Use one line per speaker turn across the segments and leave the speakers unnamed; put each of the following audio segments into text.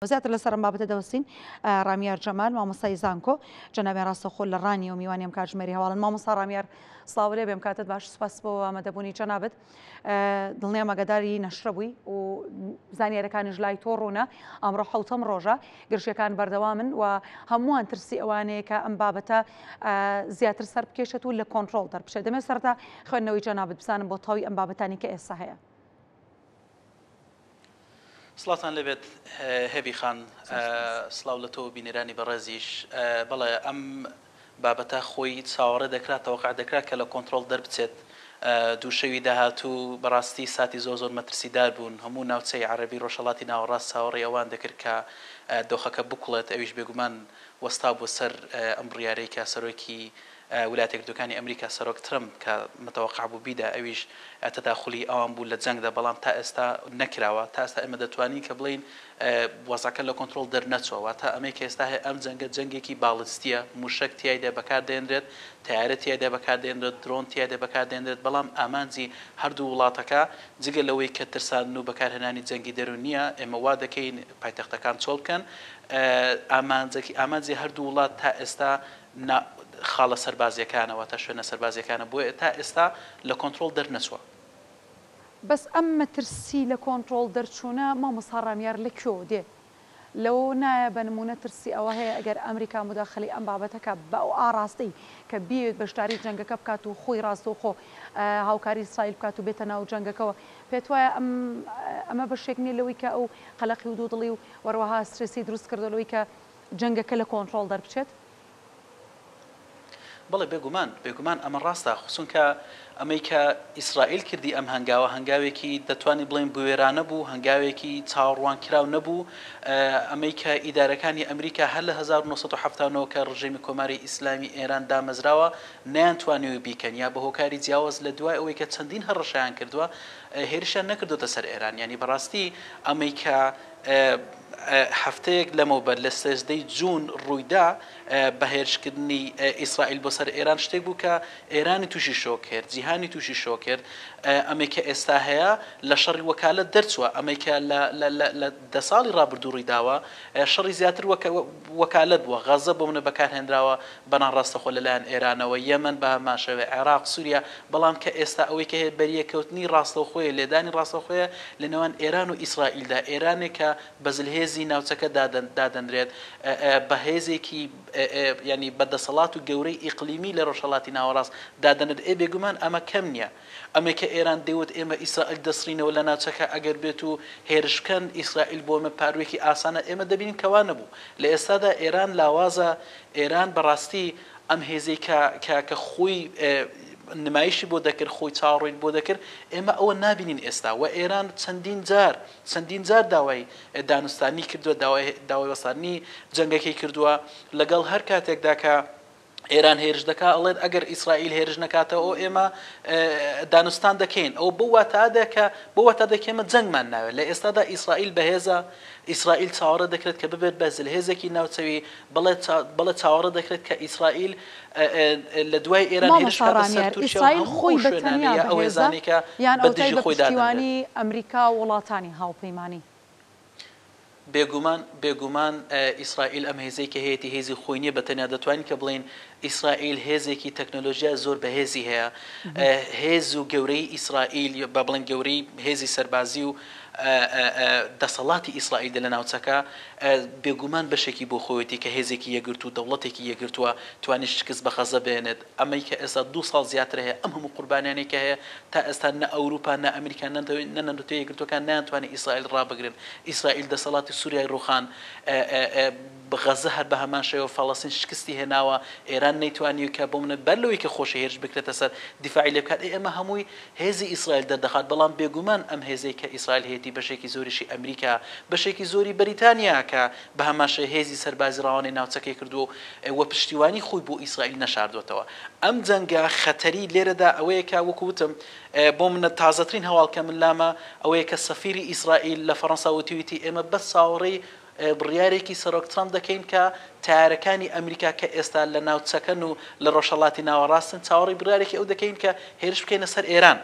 زیاتر لەسەر ئەم بابەتە دەوەستین ڕامیار جەمال مامۆستای زانکۆ جەنابیان ڕاستەوخۆ لە ڕانیەوە میوانی ئەم کاتژمێری هەواڵن مامۆستا ڕامیار سڵاو لێ بێم کاتت باش سوپاس بۆ ئامادەبوونی جەنابت دڵنیام ئاگاداری نەشرە بووی و زانیارەکانیش لای تۆ ڕوونە ئەمڕۆ حوتەم ڕۆژە گرژیەکان بەردەوامن و هەمووان ترسی ئەوانەیە کە ئەم بابەتە زیاتر سەر بکێشێت و لە کۆنترۆڵ دەربچێت دەمێ سەرتا خوێندنەوەی جەنابت بزانم بۆ تەواوی ئەم بابەتانی کە ئێستا هەیە.
سڵاوتان لێبێت هێڤی خان، سڵاو لە تۆ و بینەرانی بەڕێزیش. بەڵێ ئەم بابەتە خۆی چاوەڕێ دەکرا، تەوەقع دەکرا کە لە کۆنترۆڵ دەربچێت. دوو شەوی داهاتوو بەڕاستی ساتی زۆر زۆر مەترسیدار بوون. هەموو ناوچەی عەرەبی ڕۆژهەڵاتی ناوەڕاست چاوەڕێی ئەوان دەکرد کە دۆخەکە بکوڵێت، ئەویش بێگومان وەستا بووە سەر ئەم بڕیارەی کە سەرۆکی ولایەتە یەکگرتووەکانی ئەمریکا سەرۆک ترەمپ کە متەوەقع بوو بیدا ئەویش تەداخولی ئەوان بوو لە جەنگدا بەڵام تا ئێستا نەکراوە تا ئێستا ئێمە دەتوانین کە بڵێین وەزعەکە لە کۆنترۆڵ دەرنەچووە واتە ئەمەی کە ئێستا هەیە ئەم جەنگە جەنگێکی باڵستیە موشەک تیایدا بەکار دێنرێت تەیارە تیایدا بەکار دێنرێت درۆن تیایدا بەکار دێنرێت بەڵام ئامانجی هەردوو وڵاتەکە جگە لەوەی کە ترساندن و بەکارهێنانی جەنگی دەروونیە ئێمە وا دەکەین پایتەختەکان چۆڵ بکەن ئامانجەکی ئامانجی هەردوو وڵات تا ئێستا نا خاڵە سەربازیەکانە واتە شوێنە سەربازیەکانە بۆیە تا ئێستا لە کۆنترۆڵ دەرنەچوە.
بەس ئەم مەترسی لە کۆنترۆڵ دەرچوونە مامۆستا ڕامیار لە کوێوە دێ؟ لەوەوە نایە بە نموونە ترسی ئەوە هەیە ئەگەر ئەمریکا موداخەلەی ئەم بابەتە کا بە ئەو ئاڕاستەی کە بیەوێت بەشداری جەنگەکە بکات و خۆی ڕاستەوخۆ هاوکاری ئیسرائیل بکات و بێتە ناو جەنگەکەوە پێت وایە ئەم ئەمە بەشێک نیە لەوەی کە ئەو قەلەقی و دوودڵی و وەروەها سترێسی دروست کردوە لەوەی کە جەنگەکە لە کۆنتڕۆڵ دەربچێت؟
بەڵێ بێگومان، بێگومان ئەمە ڕاستە، چونکە ئەمەی کە ئیسرائیل کردی ئەم هەنگاوە هەنگاوێکی دەتوانی بڵێین بوێرانە بوو، هەنگاوێکی چاوەڕوانکراو نەبوو، ئەمەی کە ئیدارەکانی ئەمریکا هەر لە 1979 کە ڕژێمی کۆماری ئیسلامی ئێران دامەزراوە نەیانتوانیوە بیکەن یا بە هۆکاری جیاواز لە دوای ئەوەی کە چەندین هەڕەشەیان کردووە هێرشیان نەکردۆتە سەر ئێران یانی بەڕاستی ئەمەی کە هەفتەیەک لەمەوبەر لە سێزدەی جوون ڕوویدا بە هێرشکردنی ئیسرائیل بۆ سەر ئێران شتێک بوو کە ئێرانی تووشی شۆک کرد، جیهانی تووشی شۆک کرد. ئەمەی کە ئێستا هەیە لە شەڕی وەکالەت دەرچووە، ئەمەی کە لە لە لە لە دە ساڵی ڕابردوو ڕوویداوە شەڕی زیاتر وەکالەت بووە. غەزە بۆ منە بەکارهێنراوە بە ناڕاستەخۆ لەلایەن ئێرانەوە، یەمەن بە هەمان شێوە، عێراق، سووریا، بەڵام کە ئێستا ئەوەی کە هەیە بەریەککەوتنی ڕاستەوخۆیە، لێدانی ڕاستەوخۆیە لە نێوان ئێران و ئیسرائیلدا، ئێرانێک کە بە زلهێزی ناوچەکە دادەنرێت، بە هێزێکی یانی بە دەسەڵات و گەورەی ئیقلیمی لە ڕۆژهەڵاتی ناوەڕاست دادەنرێت، ئێ بێگومان ئەمە کەم نییە. ئەمەی کە ئێران دەیوت ئێمە ئیسرائیل دەسڕینەوە لە ناوچەکە ئەگەر بێت و هێرش بکەن، ئیسرائیل بۆ ئێمە پاروویەکی ئاسانە، ئێمە دەبینین کە وا نەبوو. لە ئێستادا ئێران لاوازە، ئێران بەڕاستی ئەم هێزەی کە کە کە خۆی نمایشی بۆ دەکرد، خۆی چاوەڕوێی بۆ دەکرد، ئێمە ئەوە نابینین ئێستا و ئێران چەندین جار چەندین جار داوای دانوستانی کردووە، داوای داوای وەستاندنی جەنگەکەی کردووە، لەگەڵ هەر کاتێکدا کە ئێران هێرش دەکات ئەڵێت ئەگەر ئیسرائیل هێرش نەکاتەوە ئەو ئێمە دانوستان دەکەین ئەو بەو واتادە کە بۆ واتا دەکە ئێمە جەنگمان ناوێت لە ئێستادا ئیسرائیل بەهێزە ئیسرائیل چاوەڕێ دەکرێت کە ببێت بە زلهێزێکی ناوچەوی بەڵێ چاوەڕێ دەکرێت کە ئیسرائیل لە دوای ئێران هێرش
مامۆستا
بکاتە سەر
ڕامیار،
تورکیا و
ئیسرائیل
هەموو
خۆی
ئەو
بە
شوێنانەی
تەنیا
یا ئەو
بەهێزە
هێزانەی کە
یان
بە
ئەوتای
دژی
بە
خۆی دادەنرێت.
پشتیوانی ئەمریکا و وڵاتانی هاوپەیمانی؟
بێگومان بێگومان ئیسرائیل ئەم هێزەی کە هەیەتی هێزی خۆی نیە بە تەنیا دەتوانین کە بڵێین ئیسرائیل هێزێکی تەکنۆلۆژیای زۆر بەهێزی هەیە هێز و گەورەی ئیسرائیل با بڵێن گەورەی هێزی سەربازی و دەسەڵاتی ئیسرائیل لە ناوچەکە بێگومان بەشێکی بۆ خۆیەتی کە هێزێکی یەکگرتوو دەوڵەتێکی یەکگرتووە توانی شکست بە غەزە بێنێت ئەمەی کە ئێستا دوو ساڵ زیاتر هەیە ئەم هەموو قوربانیانەی کە هەیە تا ئێستا نە ئەوروپا نە ئەمریکا نە نەتەوە یەکگرتووەکان نەیانتوانی ئیسرائیل ڕابگرن ئیسرائیل دەسەڵاتی سوریای ڕوخان غەزە هەر بە هەمان شێوە فەڵەستین شکستی هێناوە ئێران نەیتوانی کە بۆ منە بەر لەوەی کە خۆشی هێرش بکرێتە سەر دیفاعی لێ بکات ئێ ئەمە هەمووی هێزی ئیسرائیل دەردەخات بەڵام بێگومان ئەم هێزەی کە ئیسرائیل هەیەتی بەشێکی زۆریشی ئەمریکا بەشێکی زۆری بەریتانیا کە بە هەمان شێوە هێزی سەربازی ڕەوانەی ناوچەکەی کردووە و پشتیوانی خۆی بۆ ئیسرائیل نەشاردووەتەوە. ئەم جەنگە خەتەری لێرەدا ئەوەیە کە وەکو وتم بۆ منە تازەترین هەواڵ کە من لامە ئەوەیە کە سەفیری ئیسرائیل لە فەڕەنسا وتویەتی ئێمە بەس چاوەڕێی بڕیارێکی سەرۆک ترەمپ دەکەین کە تەیارەکانی ئەمریکا کە ئێستا لە ناوچەکەن و لە ڕۆژهەڵاتی ناوەڕاستن چاوەڕێی بڕیارێکی ئەو دەکەین کە هێرش بکەینە سەر ئێران.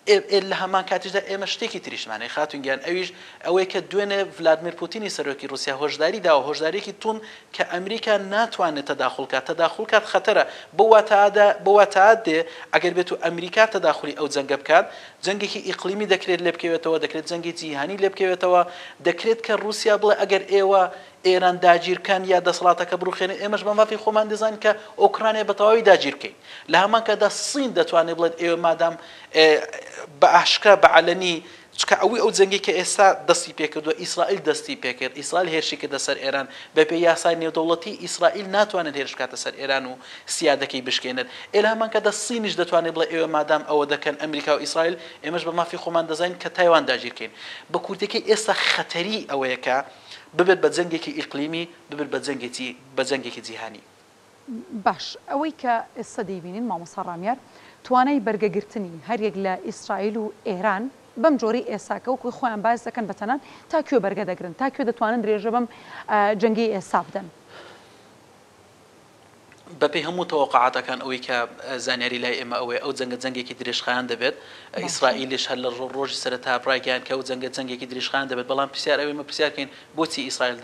ئێ لە هەمان کاتیشدا ئێمە شتێکی تریشمان هەیە خاتوون گیان ئەویش ئەوەیە کە دوێنێ ڤلادمیر پوتینی سەرۆکی ڕووسیا هۆشداری داوە، هۆشدارییەکی توند کە ئەمریکا ناتوانێت تەداخول کات، تەداخول کات خەتەرە، بەو واتایەدا بەو واتایە دێ ئەگەر بێتو ئەمریکا تەداخولی ئەو جەنگە بکات، جەنگێکی ئیقلیمی دەکرێت لێ بکەوێتەوە، دەکرێت جەنگی جیهانی لێ بکەوێتەوە، دەکرێت کە ڕووسیا بڵێ ئەگەر ئێوە ئێران داگیر بکەن یا دەسەڵاتەکە بڕوخێنن ئێمەش بە مافی خۆمان دەزانین کە ئۆکرانیا بە تەواوی داگیر بکەین. لە هەمان کاتدا سین دەتوانێت بڵێت ئێوە مادام بە ئاشکرا بە عەلەنی چونکە ئەوی ئەو جەنگەی کە ئێستا دەستی پێکردووە ئیسرائیل دەستی پێکرد، ئیسرائیل هێرشی کردە سەر ئێران، بەپێی یاسای نێودەوڵەتی ئیسرائیل ناتوانێت هێرش بکاتە سەر ئێران و سیادەکەی بشکێنێت. ئێ لە هەمان کاتدا سینیش دەتوانێت بڵێ ئێوە مادام ئەوە دەکەن ئەمریکا و ئیسرائیل ئێمەش بە مافی خۆمان دەزانین کە تایوان داگیر کەین. بە کورتیەکەی ئێستا خەتەری ئەوەیە کە ببێت بە جەنگێکی ئیقلیمی، ببێت بە جەنگێکی بە جەنگێکی جیهانی.
باش ئەوەی کە ئێستا دەیبینین مامۆستا ڕامیار، توانای بەرگەگرتنی هەریەک لە ئیسرائیل و ئێران بەم جۆرەی ئێستا کە وەکو خۆیان باس دەکەن بە تەنان تا کوێ بەرگە دەگرن، تا کوێ دەتوانن درێژە بەم جەنگەی ئێستا بدەن؟
بەپێی هەموو تەوەقوعاتەکان ئەوەی کە زانیاری لای ئێمە ئەوەیە ئەو جەنگە جەنگێکی درێژخایەن دەبێت، ئیسرائیلیش هەر لە ڕۆژی سەرەتا ڕایگەیاند کە ئەو جەنگە جەنگێکی درێژخایەن دەبێت، بەڵام پرسیار ئەوەیە ئێمە پرسیار کەین بۆچی ئیسرائیل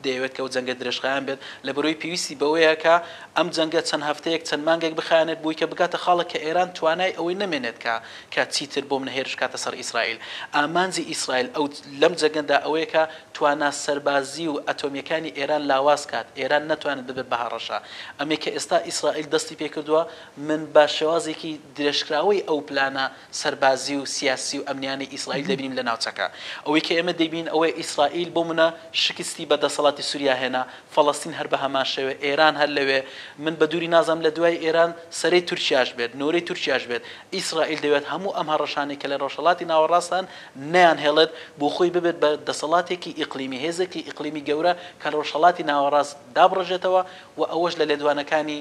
دەیەوێت کە ئەو جەنگە درێژخایەن بێت، لەبەرئەوەی پێویستی بەوەیە کە ئەم جەنگە چەند هەفتەیەک چەند مانگێک بخایەنێت بۆی کە بگاتە خاڵێک کە ئێران توانای ئەوەی نەمێنێت کە کە چیتر بۆ منە هێرش بکاتە سەر ئیسرائیل. ئامانجی ئیسرائیل ئەو لەم جەنگەدا ئەوەیە کە توانا سەربازی و ئەتۆمییەکانی ئێران لاواز کات، ئێران نەتوانێت ببێت بە هەڕەشە. ئەمەی کە ئێستا ئیسرائیل دەستی پێکردووە، من بە شێوازێکی درێژکراوەی ئەو پلانە سەربازی و سیاسی و ئەمنیانەی ئیسرائیل دەبینین لە ناوچەکە. ئەوەی کە ئێمە دەیبینین ئەوەیە ئیسرائیل بۆ منە شکستی بە دەسەڵاتی سوریا هێنا، فەڵەستین هەر بە هەمان شێوە، ئێران هەر لەوێ، من بە دووری نازانم لە دوای ئێران سەرەی تورکیاش بێت، نۆرەی تورکیاش بێت. ئیسرائیل دەیەوێت هەموو ئەم هەڕەشانەی کە لە ڕۆژهەڵاتی ناوەڕاست هەن نەیانهێڵێت بۆ خۆی ببێت بە دەسەڵاتێکی ئیقلیمی، هێزێکی ئیقلیمی گەورە کە لە ڕۆژهەڵاتی ناوەڕاست دابڕێژێتەوە و ئەوەش لە لێدوانەکانی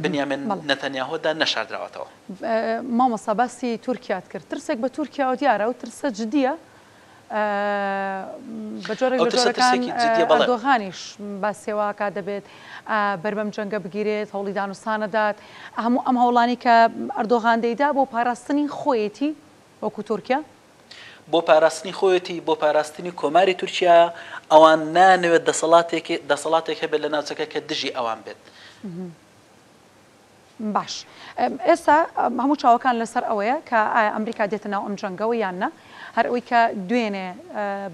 بنیامین نەتەنیاهۆدا نەشاردراوەتەوە.
مامۆستا باسی تورکیات کرد، ترسێک بە تورکیاوە دیارە، ئەو ترسە جدییە؟ بە جۆرێک لە جۆرەکان ئەردۆغانیش باسی ئەوە ئەکات دەبێت بەر بەم جەنگە بگیرێت، هەوڵی دانوستان ئەدات، هەموو ئەم هەوڵانەی کە ئەردۆغان دەیدا بۆ پاراستنی خۆیەتی وەکو تورکیا؟
بۆ پاراستنی خۆیەتی، بۆ پاراستنی کۆماری تورکیایە، ئەوان نایانەوێت دەسەڵاتێک دەسەڵاتێک هەبێت لە ناوچەکە کە دژی ئەوان بێت.
باش ئێستا هەموو چاوەکان لەسەر ئەوەیە کە ئایا ئەمریکا دێتە ناو ئەم جەنگەوە یان نا؟ هەر ئەوەی کە دوێنێ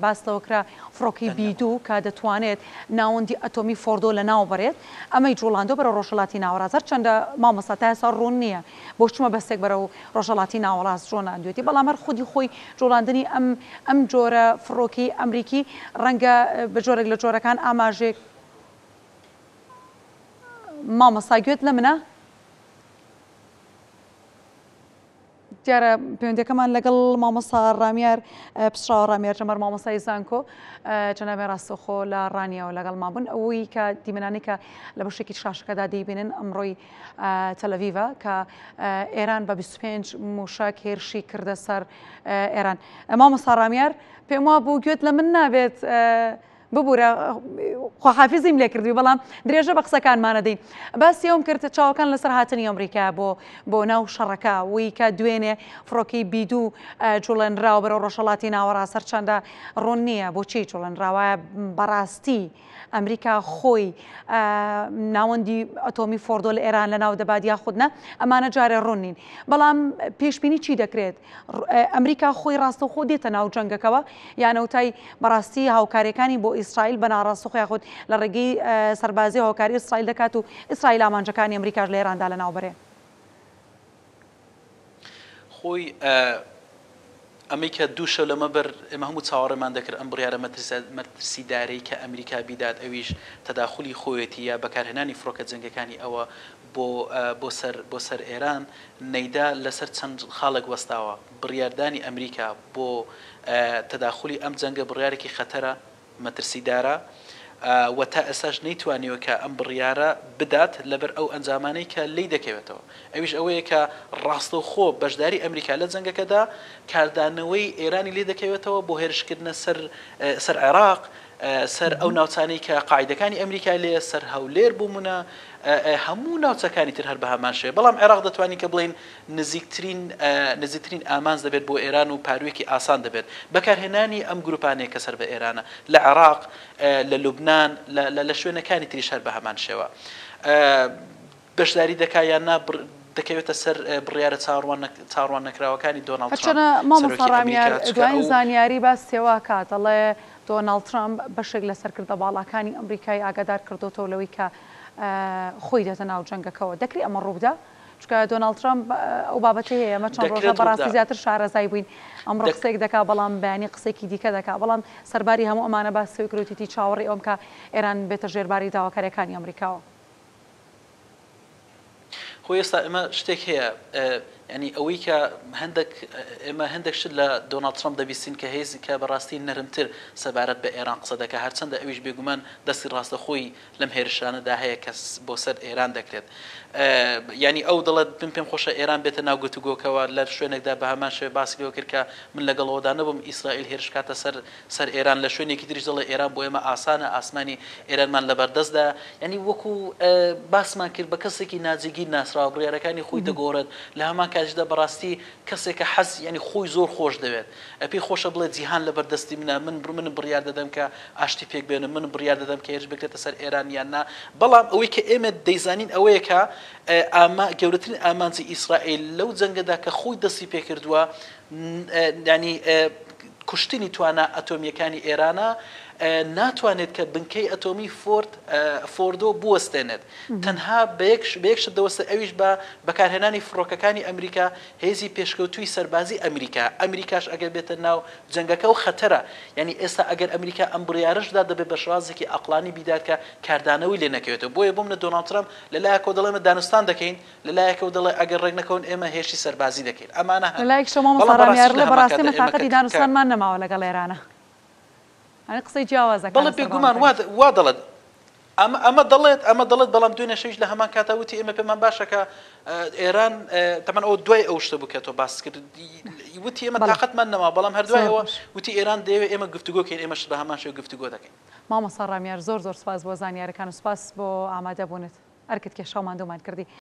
باس لەوە کرا فڕۆکەی بی دوو کە دەتوانێت ناوەندی ئەتۆمی فۆردۆ لەناو بەرێت ئەمەی جوڵاندووە بەرەو ڕۆژهەڵاتی ناوەڕاست هەرچەندە مامۆستا تا ئێستا ڕوون نییە بۆ چ مەبەستێک بەرەو ڕۆژهەڵاتی ناوەڕاست جوڵاندوێتی بەڵام هەر خودی خۆی جوڵاندنی ئەم ئەم جۆرە فڕۆکەی ئەمریکی ڕەنگە بە جۆرێک لە جۆرەکان ئاماژەیەک مامۆستا گوێت لە منە؟ دیارە پەیوەندیەکەمان لەگەڵ مامۆستا ڕامیار پچڕاوە ڕامیار جەمەر مامۆستای زانکۆ جەنابی ڕاستەوخۆ لە ڕانیەوە لەگەڵمان بوون ئەوەی کە دیمەنانی کە لە بەشێکی شاشەکەدا دەیبینن ئەمڕۆی تەلەڤیڤە کە ئێران بە 25 موشک هێرشی کردە سەر ئێران مامۆستا ڕامیار پێم وا بوو گوێت لە من نابێت ببورە خواحافیزیم لێ کردووی بەڵام درێژە بە قسەکانمان ئەدەین. باسی ئەوم کرد چاوەکان لەسەر هاتنی ئەمریکایە بۆ بۆ ناو شەڕەکە وی کە دوێنێ فڕۆکەی بی دوو جوڵێنراوە بەرەو ڕۆژهەڵاتی ناوەڕاست هەرچەندە ڕوون نییە بۆچی جوڵێنراوە بەڕاستی ئەمریکا خۆی ناوەندی ئەتۆمی فۆردۆ لە ئێران لەناو دەبات یاخود نا ئەمانە جارێ ڕوون نین بەڵام پێشبینی چی دەکرێت ئەمریکا خۆی ڕاستەوخۆ دێتە ناو جەنگەکەوە یان ئەوتای بەڕاستی هاوکاریەکانی بۆ ئیسرائیل بە ناڕاستەوخۆ یاخود لە ڕێگەی سەربازی هاوکاری ئیسرائیل دەکات و ئیسرائیل ئامانجەکانی ئەمریکاش لە ئێراندا لەناو بەرێ؟
خۆی ئەمەی کە دوو شەو لەمەبەر ئێمە هەموو چاوەڕێمان دەکرد ئەم بڕیارە مەترسیدارەی کە ئەمریکا بیدات ئەویش تەداخولی خۆیەتی یا بەکارهێنانی فڕۆکە جەنگەکانی ئەوە بۆ بۆ سەر بۆ سەر ئێران نەیدا لەسەر چەند خاڵێک وەستاوە، بڕیاردانی ئەمریکا بۆ تەداخولی ئەم جەنگە بڕیارێکی خەتەرە، مەترسیدارە و تا ئێستاش نەیتوانیوە کە ئەم بڕیارە بدات لەبەر ئەو ئەنجامانەی کە لێی دەکەوێتەوە ئەویش ئەوەیە کە ڕاستەوخۆ بەشداری ئەمریکا لە جەنگەکەدا کاردانەوەی ئێرانی لێ دەکەوێتەوە بۆ هێرشکردنە سەر سەر عێراق. سەر ئەو ناوچانەی کە قاعیدەکانی ئەمریکای لێیە، سەر هەولێر بوومنە، هەموو ناوچەکانی تر هەر بە هەمان شێوە. بەڵام عێراق دەتوانین کە بڵێین نزیکترین نزیکترین ئامانج دەبێت بۆ ئێران و پاروویەکی ئاسان دەبێت. بەکارهێنانی ئەم گرووپانەیە کە سەر بە ئێرانە لە عێراق، لە لوبنان، لە شوێنەکانی تریش هەر بە هەمان شێوە. بەشداری دەکا یان نا دەکەوێتە سەر بڕیارە چاوەڕوان نەکراوەکانی دۆناڵد ترامپ
هەرچەنە مامۆستا
سەرۆکی
ڕامیار
ئەمریکا، چونکە
دواین
ئەو.
زانیاری باسی ئەوە ئەکات ئەڵێ دۆناڵد ترامپ بەشێک لە سەرکردە باڵاکانی ئەمریکای ئاگادار کردۆتەوە لەوەی کە خۆی دێتە ناو جەنگەکەوە دەکرێ ئەمە ڕووبدا؟ چونکە دۆناڵد ترامپ ئەو بابەتەی هەیە ئەمە چەند ڕۆژە
دەکرێت
بەڕاستی
ڕووبدا.
زیاتر شارەزای بووین ئەمڕۆ
دەک.
قسەیەک دەکا بەڵام بەیانی قسەیەکی دیکە دەکا بەڵام سەرباری هەموو ئەمانە باسی ئەوەی کردوویەتی چاوەڕێی ئەوەم کە ئێران بێتە ژێرباری داواکارییەکانی ئەمریکاوە.
خۆ ئێستا ئێمە شتێک هەیە ینی ئەوەی کە هەندێک ئێمە هەندێک شت لە دۆناڵد ترامپ دەبیستین کە هێزی کە بەڕاستی نەرمتر سەبارەت بە ئێران قسە دەکات هەرچەندە ئەویش بێگومان دەستی ڕاستەخۆی لەم هێرشانەدا هەیە کە بۆ سەر ئێران دەکرێت ینی ئەو دەڵێت من پێم خۆشە ئێران بێتە ناو گفتوگۆکەوە لە شوێنێکدا بە هەمان شێوە باسی لەوە کرد کە من لەگەڵەوەدا نەبووم ئیسرائیل هێرش کاتە سەر سەر ئێران، لە شوێنێکی تریش دەڵێ ئێران بۆ ئێمە ئاسانە، ئاسمانی ئێرانمان لەبەردەستدایە. یانی وەکو باسمان کرد بە کەسێکی ناجێگیر ناسراوە، بڕیارەکانی خۆی دەگۆڕێت، لە هەمان کاتیشدا بەڕاستی کەسێکە حەز یانی خۆی زۆر خۆش دەوێت. پێی خۆشە بڵێ جیهان لەبەر دەستی منە، من منم بڕیار دەدەم کە ئاشتی پێک بێنم، منم بڕیار دەدەم کە هێرش بکرێتە سەر ئێران یان نا. بەڵام ئەوەی کە ئێمە دەیزانین ئەوەیە کە ئاما گەورەترین ئامانجی ئیسرائیل لەو جەنگەدا کە خۆی دەستی پێکردووە یانی کوشتنی توانا ئەتۆمییەکانی ئێرانە، ناتوانێت کە بنکەی ئەتۆمی فۆرد فۆردۆ بوەستێنێت. تەنها بە یەک بە یەک شت دەوەستێت ئەویش بە بەکارهێنانی فڕۆکەکانی ئەمریکا، هێزی پێشکەوتووی سەربازی ئەمریکا. ئەمریکاش ئەگەر بێتە ناو جەنگەکە و خەتەرە. یانی ئێستا ئەگەر ئەمریکا ئەم بڕیارەش بدات دەبێت بە شێوازێکی ئەقڵانی بیدات کە کاردانەوەی لێ نەکەوێتەوە. بۆیە بۆ منە دۆناڵد ترەمپ لە لایەکەوە دەڵێ ئێمە دانوستان دەکەین، لە لایەکەوە دەڵێ ئەگەر ڕێک نەکەون ئێمە هێرشی سەربازی دەکەین. ئەمانە
لە
هەن.
لایەکیشەوە مامۆستا
بەڵام
ڕامیار
بەڕاستیش لە
ڵێ
هەمان
بەڕاستی
کاتدا
ئێمە
ئێمە کە
تاقەتی
کە
دانوستانمان نەماوە لەگەڵ ئێرانە. یانی قسەی جیاواز ئەکا
بەڵێ
لەسەر
بێگومان وا
بابەتەکە.
وا دەڵێت. ئەمە ئەمە دەڵێت ئەمە دەڵێت بەڵام دوێنێ شەویش لە هەمان کاتا وتی ئێمە پێمان باشە کە ئێران تەبعەن ئەوە دوای ئەو شتە بوو کە تۆ باست کرد وتی ئێمە
بەڵێ
تاقەتمان نەما بەڵام هەر دوای
زۆر
ئەوە
باش.
وتی ئێران دەیەوێت ئێمە گفتوگۆ کەین ئێمەش بە هەمان شێوە گفتوگۆ دەکەین.
مامۆستا ڕامیار زۆر زۆر سوپاس بۆ زانیارەکان و سوپاس بۆ ئامادەبوونت. ئەرکت کێشا و ماندوومان کردی.